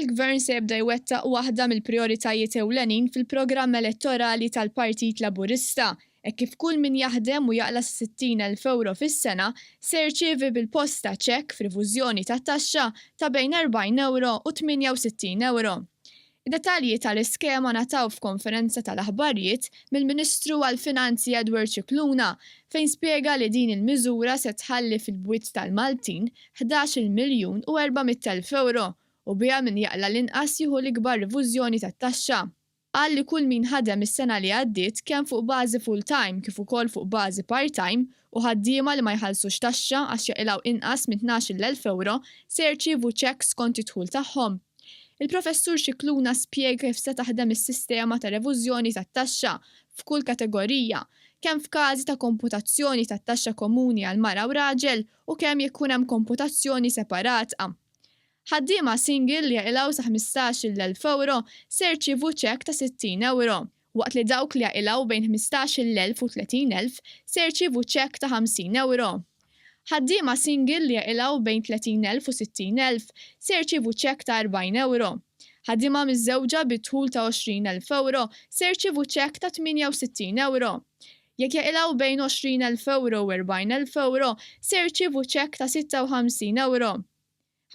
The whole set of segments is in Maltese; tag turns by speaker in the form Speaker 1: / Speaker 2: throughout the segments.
Speaker 1: Il-Gvern se jibda jwettaq waħda mill-prijoritajiet ewlenin fil-programm elettorali tal-Partit Laburista, hekk kif kull min jaħdem u jaqla' sa 60,000 ewro fis-sena se jirċievi bil-posta ċekk f'rifużjoni tat-taxxa ta' bejn 40 ewro u 68 ewro. Id-dettalji tal-iskema ngħataw f'konferenza tal-aħbarjiet mill-Ministru għall-Finanzi Edward Scicluna fejn spjega li din il-miżura se tħalli fil-bwiet tal-Maltin 11-il miljun u 400,000 ewro u biha min jaqla' l-inqas jieħu l-ikbar rifużjoni tat-taxxa. Qal li kull min ħadem is-sena li għaddiet kemm fuq bażi full-time kif ukoll fuq bażi part-time u ħaddiema li ma jħallsux taxxa għax jaqilgħu inqas minn 12,000 ewro se jirċievu ċekk skont id-dħul tagħhom. Il-Professur Scicluna spjega kif se taħdem is-sistema ta' revużjoni tat-taxxa f'kull kategorija, kemm f'każi ta' komputazzjoni tat-taxxa komuni għal mara u raġel u kemm jekk ikun hemm komputazzjoni separata. Ħaddiema single li jaqilgħu sa 15-il elf ewro se jirċievu ċekk ta' 60 ewro, waqt li dawk li jaqilgħu bejn 15-il elf u 30,000 se jirċievu ċekk ta' 50 ewro. Ħaddiema single li jaqilgħu bejn 30,000 u 60,000 se jirċievu ċekk ta' 40 ewro. Ħaddiema miżżewġa bi dħul ta' 20,000 ewro se jirċievu ċekk ta' 68 ewro. Jekk jaqilgħu bejn 20,000 ewro u 40,000 ewro se jirċievu ċekk ta' 56 ewro.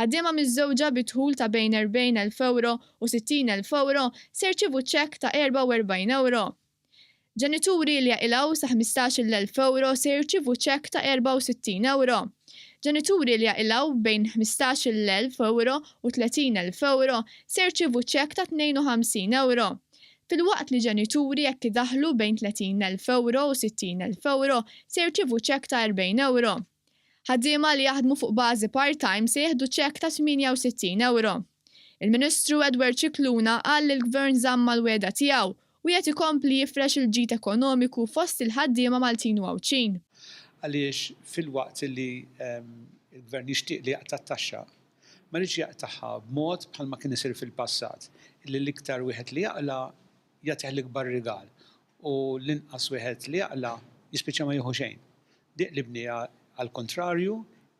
Speaker 1: Ħaddiema miżżewġa bi dħul ta' bejn 40,000 ewro u 60,000 ewro se jirċievu ċekk ta' 44 ewro. Ġenituri li jaqilgħu sa 15-il elf ewro se jirċievu ċekk ta' 64 ewro. Ġenituri li jaqilgħu bejn 15-il elf ewro u 30,000 ewro se jirċievu ċekk ta' 52 ewro. Filwaqt li ġenituri jekk idaħħlu bejn 30,000 ewro u 60,000 ewro se jirċievu ċekk ta' 40 ewro. Ħaddiema li jaħdmu fuq bażi part-time se jieħdu ċekk ta' 68 ewro. Il-Ministru Edward Scicluna qal li l-Gvern żamm mal-wegħda tiegħu u qiegħed ikompli jifrex il-ġid ekonomiku fost il-ħaddiema Maltin u Għawdxin.
Speaker 2: Għaliex filwaqt li l-Gvern jixtieq li jaqta' t-taxxa, ma jridx jaqtagħha b'mod bħalma kien isir fil-passat, li l-iktar wieħed li jaqla' jagħtih l-ikbar rigal u l-inqas wieħed li jaqla' jispiċċa ma jieħu xejn. Di qlibniha għall-kuntrarju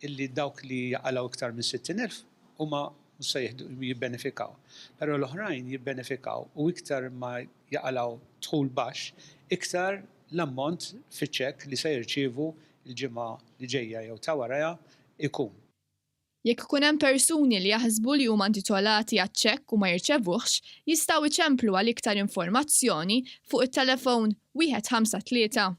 Speaker 2: illi dawk li jaqalgħu iktar minn 60,000 huma mhux se jieħdu jibbenefikaw. Però l-oħrajn jibbenefikaw u iktar ma jaqalgħu dħul baxx, iktar l-ammont fiċ-ċekk li se jirċievu l-ġimgħa li ġejja jew ta' warajha jkun.
Speaker 1: Jekk ikun hemm persuni li jaħsbu li huma intitolati għaċ-ċekk u ma jirċevuhx, jistgħu jċemplu għal iktar informazzjoni fuq it-telefon 153.